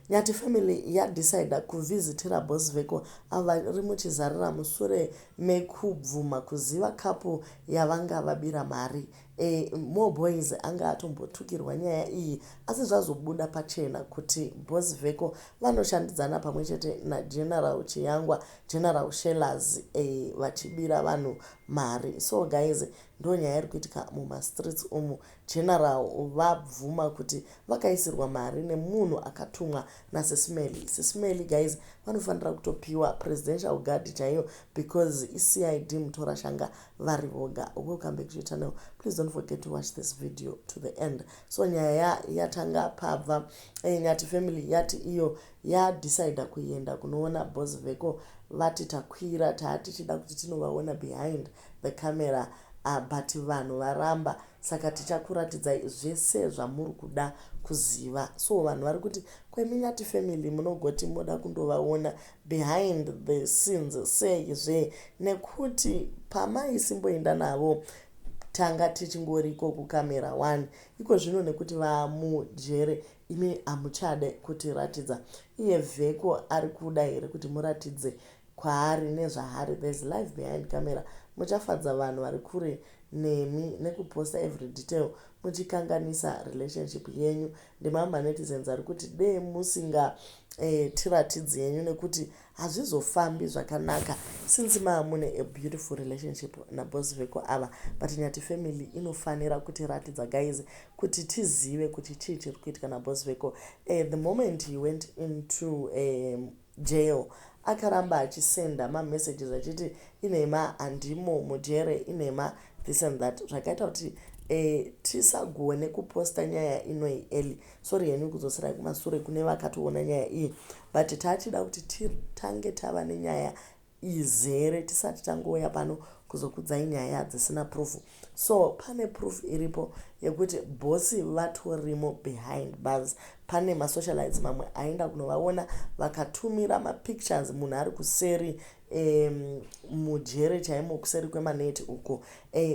Nyati family yadecida kuvhizitira Boss Vecco avo vari muchizarira musure mekubvuma kuziva couple yavanga vabira mari. Moreboys anga atombotukirwa nyaya iyi, asi zvazobuda pachena kuti Boss Vecco vanoshandidzana pamwe chete naGeneral Chiyangwa, General Shellers, vachibira vanhu mari. So guys, ndo nyaya iri kuitika mumastreets umu. General vabvuma kuti vakaisirwa mari nemunhu akatumwa naSis Melly. Sis Melly, guys, vanofanira kutopiwa presidential guard chaiyo because iCID mutorashanga vari voga. Welcome back to your channel. Please don't forget to watch this video to the end. So nyaya yatanga pabva Nyati family yati iyo yadecida kuenda kunoona Boss Vecco. Vati takwira taatichida kuti tinovaona behind the camera, but vanhu varamba, saka tichakuratidzai zvese zvamuri kuda kuziva. So vanhu vari kuti kwemiNyati family munogoti moda kundovaona behind the scenes seizve, nekuti pamaisimboenda navo tanga tichingoriko kucamera 1. Iko zvino nekuti vamujere, imi hamuchade kutiratidza. Iye Vecco ari kuda here kuti muratidze kwaari nezvaari? There's life behind camera. Muchafadza vanhu vari kure nemi nekuposta every detail, muchikanganisa relationship yenyu. Ndemamwe manetizens ari kuti dee musinga tiratidzi yenyu nekuti hazvizofambi zvakanaka since maa mune a beautiful relationship naBoss Vecco ava. But Nyati family inofanira kutiratidza, guys, kuti tizive kuti chii chiri kuitika naBoss Vecco. The moment he went into jail, akaramba achisenda mamessages achiti inhema, handimo mujere, inhema, this and that, zvakaita kuti tisagone kuposta nyaya inoi early. Sorry henyu kudzoserai kumasure kune vakatoona nyaya iyi, but tachida kuti titange tava nenyaya izere tisati tangouya pano kuzokudzai nyaya dzisina proof. So pane proof iripo yekuti boss vatorimo behind bars. Pane masocialites mamwe aenda kunovaona, vakatumira mapictures munhu ari kuseri mujere chaimo, kuseri kwemaneti uko.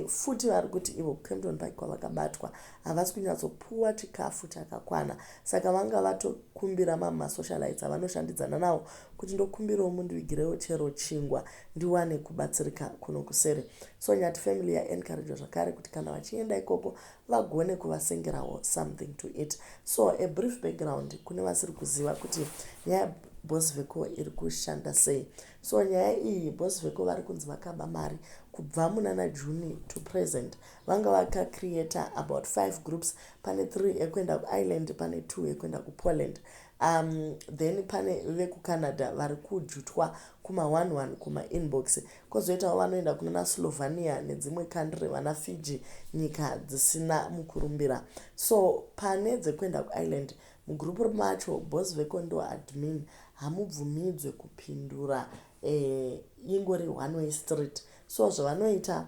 Futi vari kuti ivo kuKempton Park kwavakabatwa havasi kunyatsopuwa chikafu chakakwana, saka vanga vatokumbira mamwe masocialites avanoshandidzana nawo kuti ndokumbirawo mundivigirewo chero chingwa ndiwane kubatsirika kuno kuseri. So Nyati family yaencouragwa zvakare kuti kana vachienda ikoko vagone kuvasengerawo something to eat. So a brief background kune vasiri kuziva kuti nyaya Boss Vecco iri kushanda sei. So nyaya iyi, Boss Vecco vari kunzi vakaba mari kubva munana June to present. Vanga vakacreata about five groups. Pane three ekuenda kuIreland, pane two ekuenda kuPoland, then pane vekuCanada vari kujutwa kuma11 kumainbox, kwozoitawo vanoenda kunana Slovenia nedzimwe country, vana Fiji, nyika dzisina mukurumbira. So pane dzekuenda kuIreland, mugroup macho Boss Vecco ndo admin. Hamubvumidzwe kupindura, ingori one way street. So zvavanoita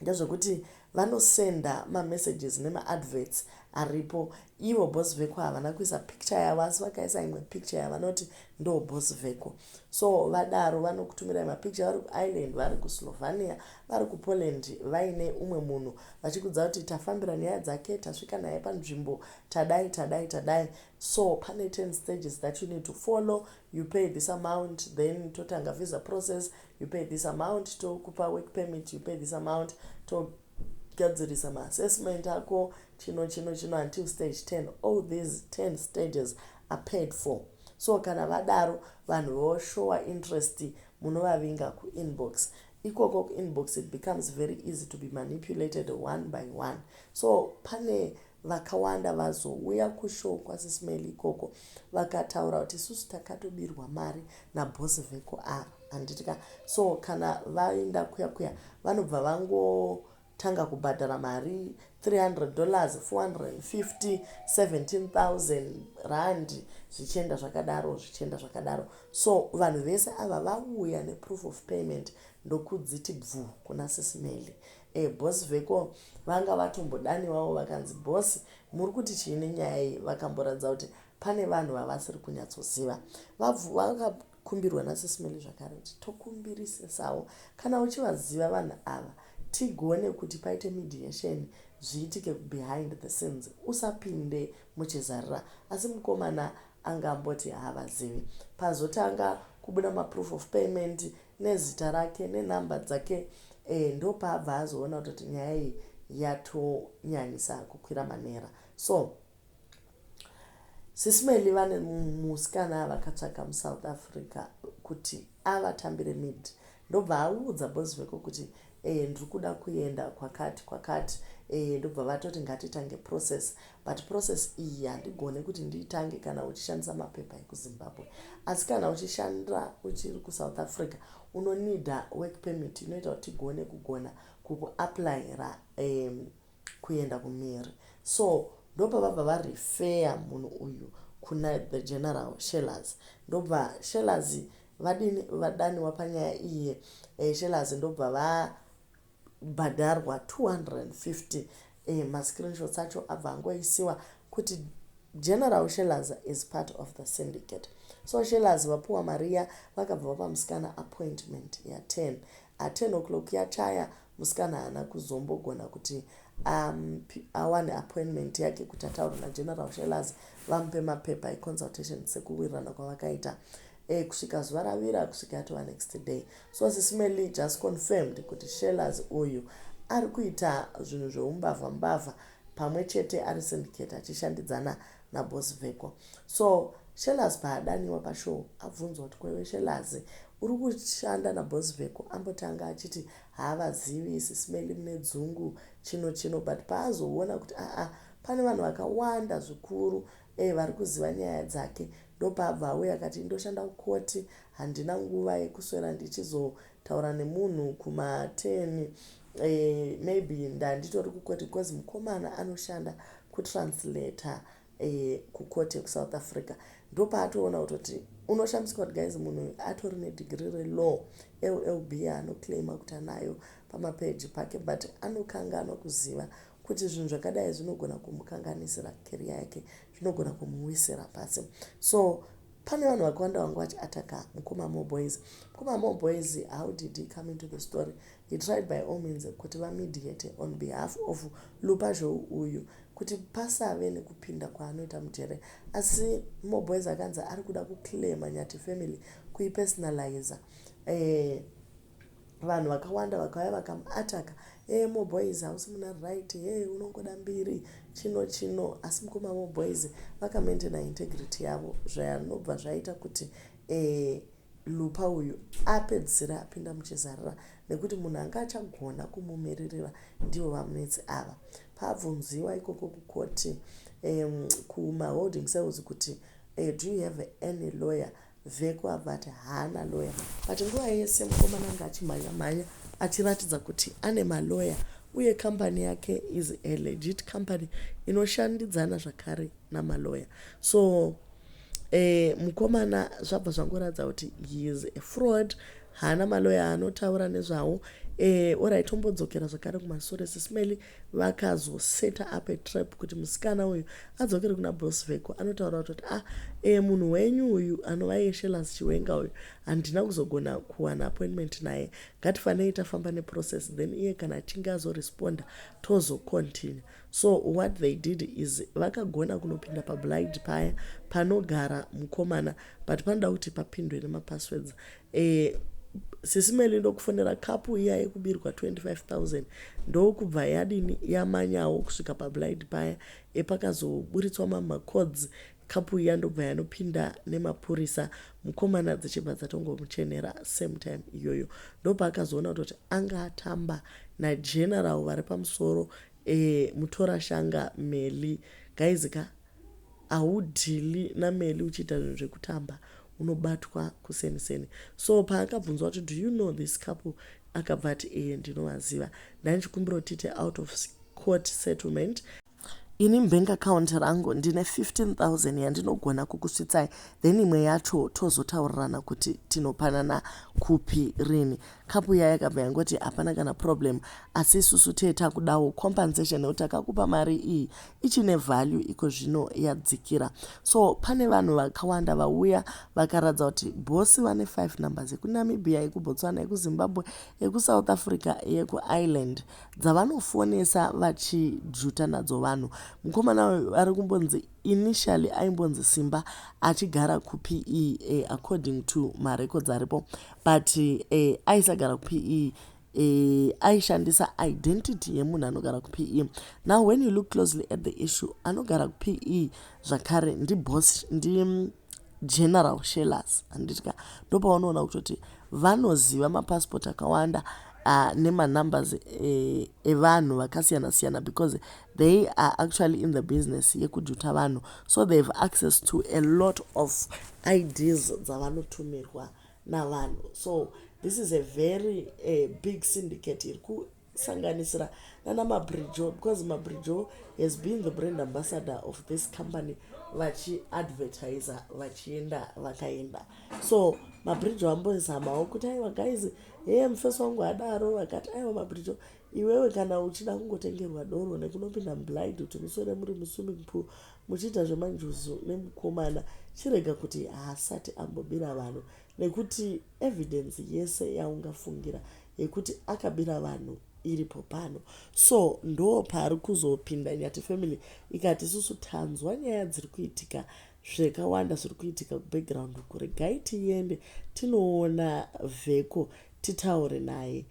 ndezvekuti vanosenda mamessages nemaadverts aripo. Ivo Boss Vecco havana kuisa picture yavo, asi vakaisa imwe picture yavanoti ndo Boss Vecco. So vadaro vanokutumirai mapicture vari kuIreland, vari kuSlovenia, vari kuPoland, vaine umwe munhu, vachikudza kuti tafambira nyaya dzake, tasvika naye panzvimbo, tadai, tadai, tadai. So pane 10 stages that you need to follow. You pay this amount, then totanga visa process. You pay this amount, tokupa work permit. You pay this amount, togadzirisa maassessment ako, chino chino chino, until stage 10. All these 10 stages are paid for. So kana vadaro, vanhu voshowa interest, munovavinga kuinbox ikoko. Kuinbox it becomes very easy to be manipulated one by one. So pane vakawanda vazouya kushow kwaSis Melly ikoko, vakataura kuti isusu takatobirwa mari naBoss Vecco ava, handitika? So kana vaenda kuya kuya, vanobva vangotanga kubhadhara mari, $300, 450, 17,000 rand, zvichienda zvakadaro, zvichienda zvakadaro. So vanhu vese ava vauya neproof of payment, ndokudziti bvu kuna Sis Melly. Boss Vecco vanga vatombodaniwawo, vakanzi, "Boss, muri kuti chii nenyaya iyi?" Vakamboratidza kuti pane vanhu vavasiri kunyatsoziva. Vakakumbirwa naSis Melly zvakare kuti tokumbirisisawo kana uchivaziva vanhu ava, tigone kuti paite mediation, zviitike behind the scenes, usapinde muchizarira. Asi mukomana Anga amboti haavazivi. Pazotanga kubuda maproof of payment nezita rake nenhamba dzake e, ndopaabva azoona kutoti nyaya iyi yatonyanyisa kukwira manera. So Sis Melly vane musikana vakatsvaka muSouth Africa kuti avatambire mid, ndobva audza boss veko kuti e, ndiri kuda kuenda kwakati kwakati e, ndobva vatoti ngatitange process, but process iyi handigone kuti ndiitange kana uchishandisa mapepa ekuZimbabwe, asi kana uchishandira uchiri kuSouth Africa unonida work permit inoita kuti tigone kugona kukuapplyira kuenda kumiri. So ndopavabva varefeya munhu uyu kuna the General Shellers. Ndobva Shellers vadini, vadaniwa panyaya iyi. Shellers ndobva vabhadharwa 250. Mascreenshots acho abva angoisiwa kuti General Shellers is part of the syndicate. So Shellers vapuwa mariya, vakabva vapa musikana appointment ya10. A10 o'clock yachaya, musikana haana kuzombogona kuti awane appointment yake kuti ataure naGeneral Shellers vamupe mapepa econsultation sekuwirirana kwavakaita kusvika zuva ravira, kusvika yatova next day. So Sis Melly just confirmed kuti Shellers uyu ari kuita zvinhu zveumbavha mbavha pamwe chete ari syndicate achishandidzana naBoss Veko. So Shellers paadaniwa pashow, abvunzwa kuti, "Kwewe Shellers, uri kushanda naBoss Veko?" Ambotanga achiti haavazivi, Sis Melly mune dzungu, chino chino, but paazoona kuti aa, pane vanhu vakawanda zvikuru vari kuziva nyaya dzake, ndopaabva auya akati, "Ndoshanda kukoti, handina nguva yekuswera ndichizotaura nemunhu kuma10 maybe ndanditori kukoti," because mukomana anoshanda kutranslator kukoti yekuSouth Africa. Ndopaatoona kutoti unoshamisika kuti, guys, munhu atori nedegree relaw, LLB, yaanoclaima kuti anayo pamapeji pake, but anokanganwa kuziva kuti zvinhu zvakadai zvinogona kumukanganisira career yake, zvinogona kumuwisira pasi. So pane vanhu vakawanda vanga vachiataka mukoma Moboys. Mukoma Moboys, how did he come into the story? He tried by all means kuti vamediate on behalf of Lupazhou uyu kuti pasave nekupinda kwaanoita mujere, asi Moboys akanzi ari kuda kuclaima Nyati family, kuipersonaliza. Vanhu vakawanda vakauya vakamuataka, "E, Moboys hausi muna right, he unongoda mbiri, chino chino," asi mukoma Moboys vakamaintaina integrity yavo, zvanobva zvaita kuti Lupa uyu apedzisira apinda muchizarira, nekuti munhu anga achagona kumumiririra ndivo vamunetsi ava. Paabvunziwa ikoko kukoti, kumaholding cells, kuti, "Do you have any lawyer?" Vheko abva ati haana lawyer, but nguva yese mukomana anga achimhanya mhanya achiratidza kuti ane maloya, uye kambani yake is a legit company inoshandidzana zvakare namaloya. So mukomana zvabva zvangoratidza kuti he is a fraud, haana maloya anotaura nezvawo. Alright, tombodzokera zvakare kumasure. Sis Melly vakazoseta up a trap kuti musikana uyu adzokere kuna Boss Veko, anotaura kutoti, "Ah, munhu wenyu uyu anova iye Chiwenga uyu, handina kuzogona kuwana appointment naye. Ngatifanei tafamba neprocess, then iye kana achinge azoresponda tozocontinue." So what they did is vakagona kunopinda pablind paya panogara mukomana, but panoda kuti papindwe nemapasswords. Sis Melly ndokufonera couple iya yekubirwa 25 000, ndokubva yadini, yamanyawo kusvika pablind paya epakazoburitswa mamacodes. Couple iya ndobva yanopinda nemapurisa, mukomana dzichibva dzatongomuchenera same time iyoyo. Ndopaakazoona kutoti anga atamba nageneral vari pamusoro, mutorashanga Meli. Guys ka, haudhili naMeli uchiita zvinhu zvekutamba, unobatwa kuseniseni. So paakabvunzwa kuti, "Do you know this couple?" akabva ati, "Eye, ndinovaziva. Ndanichikumbira kuti tiite out of court settlement. Ini mubank account rangu ndine 15 000 yandinogona kukusvitsai, then imwe yacho tozotaurirana kuti tinopanana kupi rini." Couple iya yakabva yangoti, "Hapana kana problem, asi isusu tee takudawo compensation nekuti takakupa mari iyi ichine value, iko zvino yadzikira." So pane vanhu vakawanda vauya vakaratidza kuti boss vane 5 numbers, yekuNamibia, yekuBotswana, yekuZimbabwe, yekuSouth Africa, yekuIreland, dzavanofonesa vachijuta nadzo vanhu. Mukomana uyu ari kumbonzi Initially aimbonzi Simba achigara kuPE, according to marecords aripo, but aisagara kuPE, aishandisa identity yemunhu anogara kuPE. Now when you look closely at the issue, anogara kuPE zvakare ndiboss, ndiGeneral Shellers, handiti? Ndopaunoona kutoti vanoziva mapasipoti akawanda nemanumbers evanhu vakasiyana-siyana, because they are actually in the business yekujuta vanhu, so they have access to a lot of IDs dzavanotumirwa navanhu. So this is a very big syndicate iri kusanganisira nana Mabrijo, because Mabrijo has been the brand ambassador of this company, vachiadvertisa vachienda vakaenda. So Mabrijo ambozamawo kuti, "Aiwa guys, heye, mufesi wangu adaro." Vakati, "Aiwa Mabrijo, iwewe kana uchida kungotengerwa doro nekunopinda mublind kuti muswere muri muswimming pool muchiita zvemanjuzu nemukomana, chirega kuti haasati ambobira vanhu, nekuti evidence yese yaungafungira yekuti akabira vanhu iripo pano." So ndo paari kuzopinda Nyati family ikati, "Isusu tanzwa nyaya dziri kuitika, zvakawanda zviri kuitika kubackground uku. Regai tiende tinoona Vheko, titaure naye."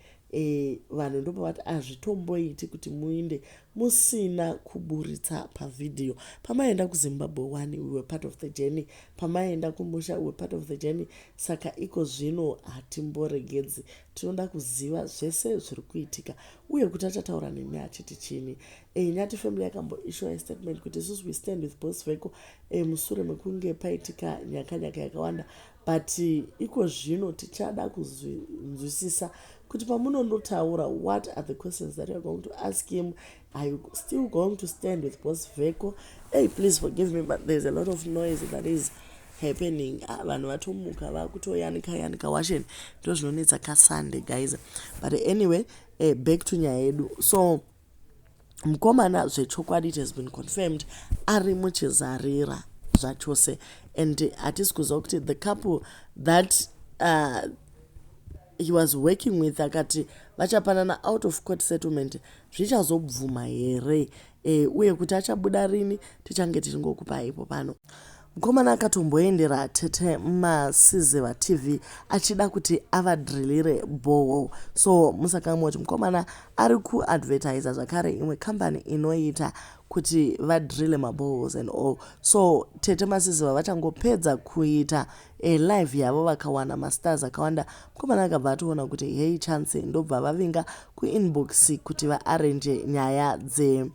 Vanhu ndopavati, "Hazvitomboiti kuti muinde musina kuburitsa pavhidhiyo. Pamaenda kuZimbabwe one, we were part of the journey. Pamaenda kumusha, we were part of the journey. Saka iko zvino hatimboregedzi, tinoda kuziva zvese zviri kuitika uye kuti achataura nemi achiti chini." Nyati family yakamboissua statement kuti, "Isusu we stand with Boss Veko," musure mekunge paitika nyakanyaka yakawanda. But iko zvino tichada kuzvinzwisisa kuti pamunondotaura, what are the questions that you are going to ask him? Are you still going to stand with Boss Veko? Hey, please forgive me, but there's a lot of noise that is happening. Ah, vanhu vatomuka, vakutoyanika yanika washeni. Ndo zvinonetsa kaSunday, guys. But anyway, back to nyaya yedu. So mukomana zvechokwadi, it has been confirmed, ari muchizarira zvachose, and hatisi kuziva kuti the couple that he was working with, akati vachapanana out of court settlement, zvichazobvuma here, uye kuti achabuda rini, tichange tichingokupa ipo pano. Mukomana akatomboendera Tete Masiziva TV achida kuti avadrillire borehole. So musakanganwa kuti mukomana ari kuadvertisa zvakare imwe kambani inoita kuti vadrille maboreholes and all. So Tete Masiziva vachangopedza kuita live yavo, vakawana mastars akawanda. Mukomana akabva atoona kuti, "Hei, chance." Ndobva vavinga kuinbox kuti vaarrange nyaya dze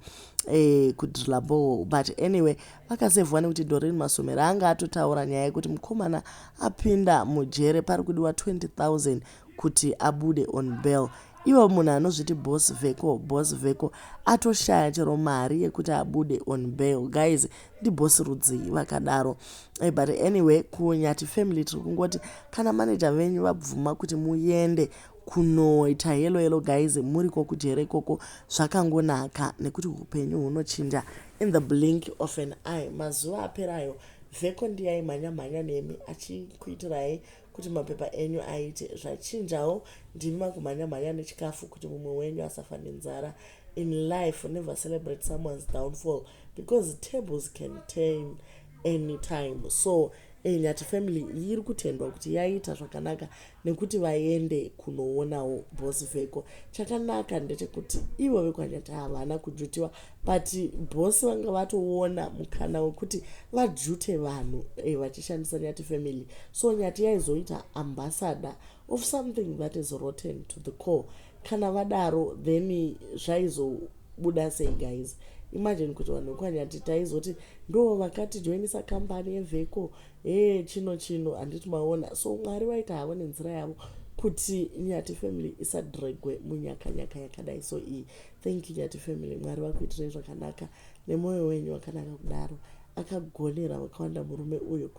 kudrilla borehole. But anyway, vakasevhwa nekuti Dorin Masomera anga atotaura nyaya yekuti mukomana apinda mujere, pari kudiwa 20 000 kuti abude on bail. Ivo munhu anozviti Boss Veko, Boss Veko atoshaya chero mari yekuti abude on bail. Guys, ndiboss rudzii vakadaro? But anyway, kuNyati family tiri kungoti kana maneja venyu vabvuma kuti muende kunoita hello hello guys muriko kujere ikoko, zvakangonaka, nekuti upenyu hunochinja in the blink of an eye. Mazuva aperayo Vheko ndiyai mhanya mhanya nemi achikuitirai kuti mapepa enyu aite. Zvachinjawo, ndimi makumhanya mhanya nechikafu kuti mumwe wenyu asafa nenzara. In life, never celebrate someone's downfall, because tables can turn anytime. So Nyati family iri kutendwa kuti yaita zvakanaka nekuti vaende kunoonawo Boss Vheko. Chakanaka ndechekuti ivo vekwaNyati havana kujutiwa, but boss vanga vatoona mukana wekuti vajute vanhu vachishandisa Nyati family. So Nyati yaizoita ambassador of something that is rotten to the core. Kana vadaro, then zvaizobuda sei, guys? Imagine kuti vanhu vekwaNyati taizoti ndo vakatijoinisa kambani yeVheko, he, chino chino, handiti maona? So Mwari vaita havo nenzira yavo kuti Nyati family isadregwe munyakanyaka yakadai. So iyi, thank you, Nyati family. Mwari vakuitirai zvakanaka nemwoyo wenyu wakanaka kudaro. Akagonera vakawanda murume uyu,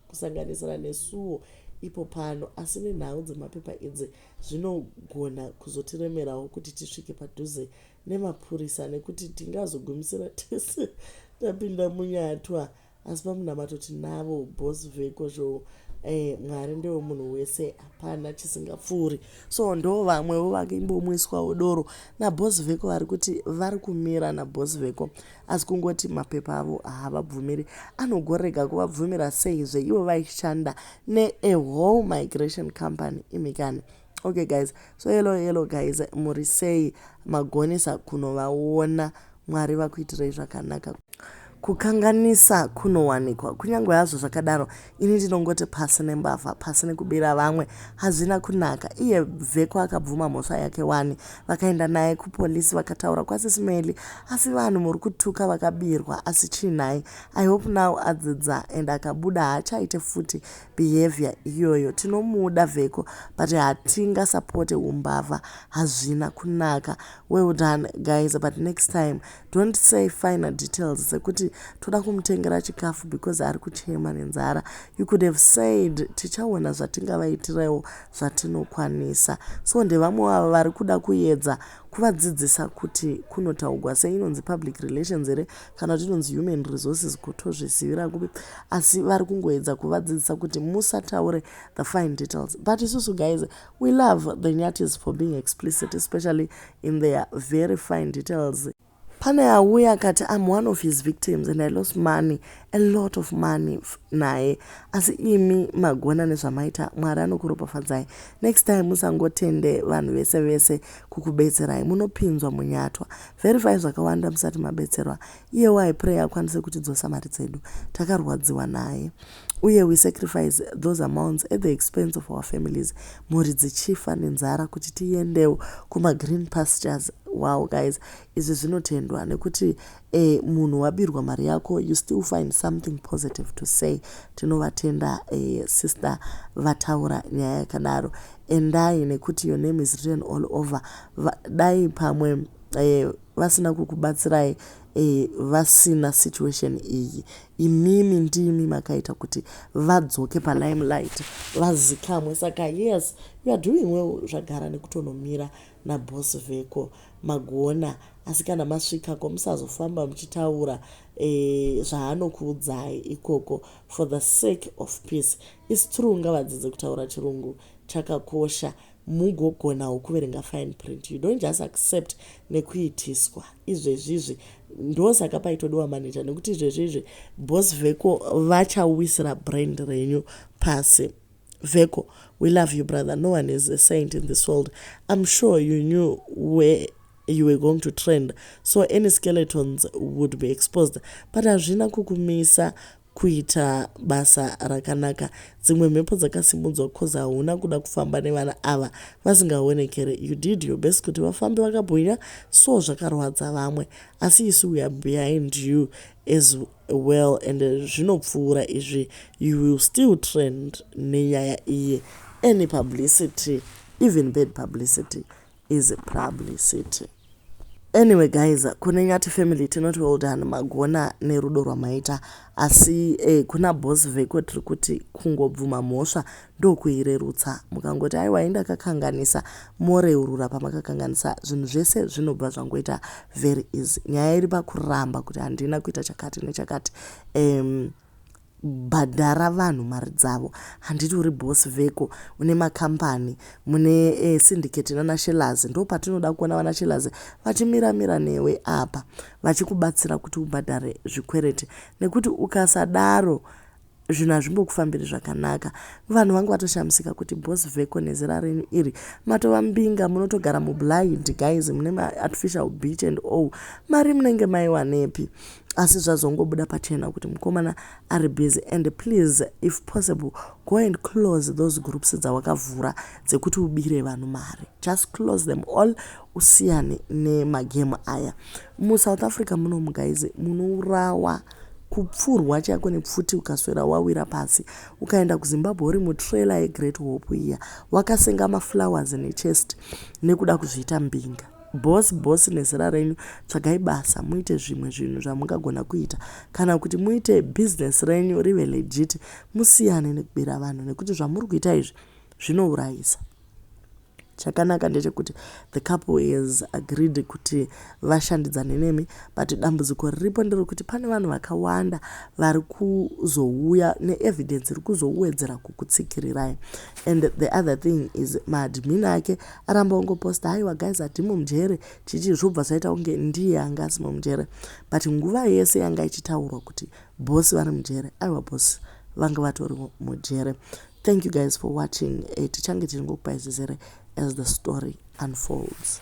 kusanganisira nesuwo ipo pano. Asi nenhau dzemapepa idzi zvinogona kuzotiremerawo kuti tisvike padhuze nemapurisa, nekuti tingazogumisira tese tapinda munyatwa. Asi pamunamato tinavo Boss Vecco Zhou. Mwari ndewe munhu wese, hapana chisingapfuuri. So ndo vamwewo vakimbomwiswawo doro naBoss Vecco, vari kuti vari kumira naBoss Vecco, asi kungoti mapepa avo haavabvumiri. Anogorega kuvabvumira seizve ivo vaishanda nea whole migration company imikani? Okay guys, so hello, hello guys, muri sei? Magonesa kunovaona. Mwari vakuitirei zvakanaka. Kukanganisa kunowanikwa kunyange hazvo zvakadaro. Ini ndinongoti pasi nembavha, pasi nekubira vamwe, hazvina kunaka. Iye Vecco akabvuma mhosva yake wani, vakaenda naye kupolisi, vakataura kwasisimeli. Asi vanhu muri kutuka vakabirwa, asi chiinhai? I hope now adzidza and akabuda haachaite futi behavior iyoyo. Tinomuda Vecco, but hatingasapote umbavha, hazvina kunaka. Well done guys, but next time don't say finer details sekuti toda kumutengera chikafu because ari kuchema nenzara. You could have said tichaona zvatingavaitirewo zvatinokwanisa. So ndevamwe ava vari kuda kuedza kuvadzidzisa kuti kunotaugwa sei, inonzi public relations here kana kuti inonzi human resources, kutozvisivira kupi, asi vari kungoedza kuvadzidzisa kuti musataure the fine details. But isusu guys, we love the Nyatis for being explicit, especially in their very fine details. Pane auya akati, "I'm one of his victims and I lost money, a lot of money naye. Asi imi magona nezvamaita, Mwari anokuropafadzai. Next time musangotende vanhu vese vese kukubetserai, munopinzwa munyatwa. Verify zvakawanda musati mabetserwa. Iyewo I pray akwanise kutidzosa mari dzedu, takarwadziwa naye uye we sacrifice those amounts at the expense of our families, mhuri dzichifa nenzara kuti tiendewo kumagreen pastures." Wow guys, izvi zvinotendwa nekuti munhu wabirwa mari yako, you still find something positive to say. Tinovatenda sister vataura nyaya yakadaro. Endai nekuti your name is written all over. Dai pamwe vasina kukubatsirai, vasina situation iyi, imimi ndimi makaita kuti vadzoke palimelight, vazikamwe. Saka yes, you are doing well zvagara nekutonomira naBoss Vecco, magona. Asi kana masvikako musazofamba muchitaura zvaanokuudzai ikoko, for the sake of peace. It's true, ngavadzidze kutaura chirungu, chakakosha, mugogonawo kuverenga fine print. You don't just accept nekuitiswa izvezvizvi. Ndosaka paitodiwa manager, nekuti izvezvizvi Boss Vecco vachawisira brand renyu pasi. Vecco, we love you brother. No one is a saint in this world. I'm sure you knew where you were going to trend, so any skeletons would be exposed, but hazvina kukumisa kuita basa rakanaka. Dzimwe mhepo dzakasimudzwa cause hauna kuda kufamba nevana ava vasingaonekere. You did your best kuti vafambe vakabwinya, so zvakarwadza vamwe, asi isu we are behind you as well and zvinopfuura izvi. You will still trend nenyaya iyi. Any publicity, even bad publicity, is publicity. Anyway guys, kune Nyati family tinoti well done, magona nerudo rwamaita. Asi kuna Boss Vecco tiri kuti kungobvuma mhosva ndokuirerutsa. Mukangoti aiwa, indakakanganisa, moreurura pamakakanganisa, zvinhu zvese zvinobva zvangoita very easy. Nyaya iri pakuramba kuti handina kuita chakati nechakati. Bhadhara vanhu mari dzavo. Handiti uri Boss Vecco, une makambani, mune syndicate nana Shelaz? Ndo patinoda kuona vana Shelaz vachimiramira newe apa, vachikubatsira kuti ubhadhare zvikwereti, nekuti ukasadaro zvinhu hazvimbokufambiri zvakanaka. Vanhu vangu vatoshamisika kuti Boss Vecco, nezera renyu iri, matova mbinga, munotogara mublind guys, mune maartificial beach and all, mari munenge maiwanepi? Asi zvazongobuda pachena kuti mukomana ari busy. And please, if possible, go and close those groups dzawakavhura dzekuti ubire vanhu mari. Just close them all, usiyane nemagemu aya. MuSouth Africa munomu guys, munourawa, kupfurwa chaiko nepfuti ukaswera wawira pasi. Ukaenda kuZimbabwe uri mutrailer yeGreat Hope iya, wakasenga maflowers nechest nekuda kuzviita mbinga. Boss, boss, nezera renyu, tsvagai basa, muite zvimwe zvinhu zvamungagona kuita, kana kuti muite bhizinesi renyu rive legit, musiyane nekubira vanhu, nekuti zvamuri kuita izvi zvinourayisa. Chakanaka ndechekuti the couple has agreed kuti vashandidzane nemi, but dambudziko riripo nderekuti pane vanhu vakawanda vari kuzouya neevidence iri kuzowedzera kukutsikirirai. And the other thing is, maadmin ake aramba ongoposta, "Haiwa guys, hatimo mujere," chichi zvobva zvaita kunge ndiye anga asimo mujere, but nguva yese yanga ichitaurwa kuti boss vari mujere, aiwa, boss vanga vatori mujere. Thank you guys for watching. Tichange tichingokupai zvizere as the story unfolds.